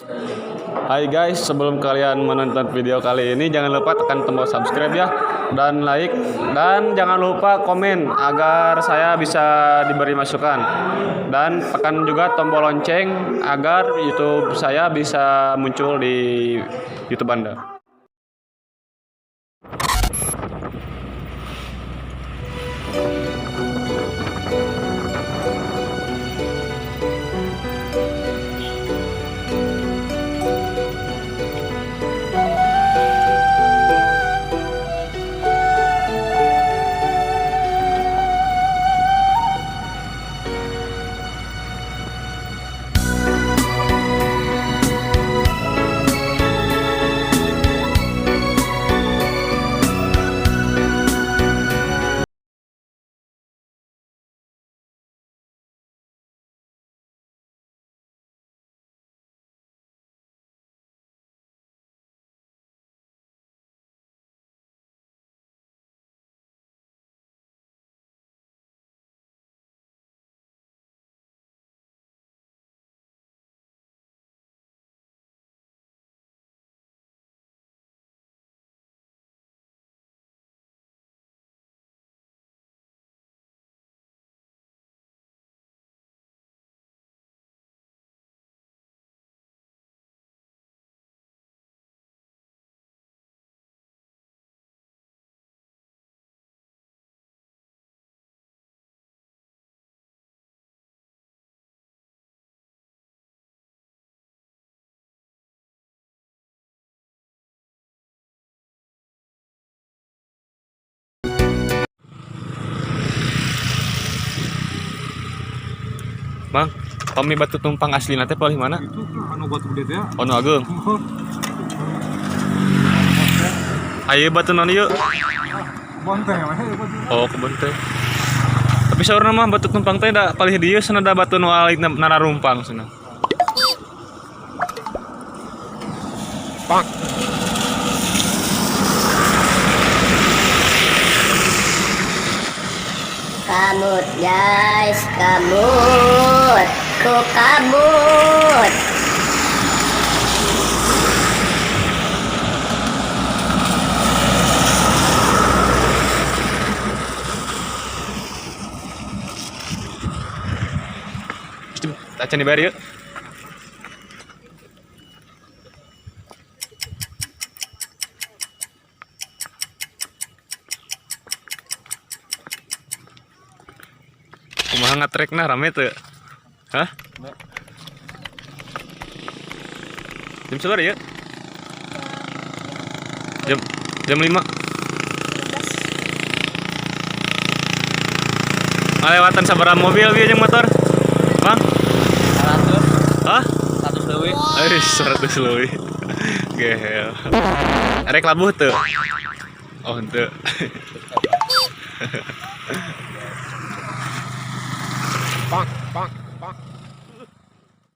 Hai guys, sebelum kalian menonton video kali ini jangan lupa tekan tombol subscribe ya dan like dan jangan lupa komen agar saya bisa diberi masukan dan tekan juga tombol lonceng agar YouTube saya bisa muncul di YouTube Anda. Bang, pami batu tumpang asli nanti paling mana? Itu anu batu gede teh ya. Ono ageung. Ayo batu non yuk. Bonte we batu. Oh, kebun teh. Tapi saurna mah batu tumpang teh da palih dieu cenah da batu nu alit nararumpang cenah. Pak. Kamut guys, kamut, ku kabut. Acan dibayar yuk. Kumaha ngatrekna rame teu? Hah? Jam sabaraha ya? Jam jam 5. Ngalewatan sabaraha mobil bieu jeung motor? Bang? 100. Hah? 100 leuwih. Eh, 100 leuwih. Gehel. Erek labuh teu? Oh, henteu. Pak, pak.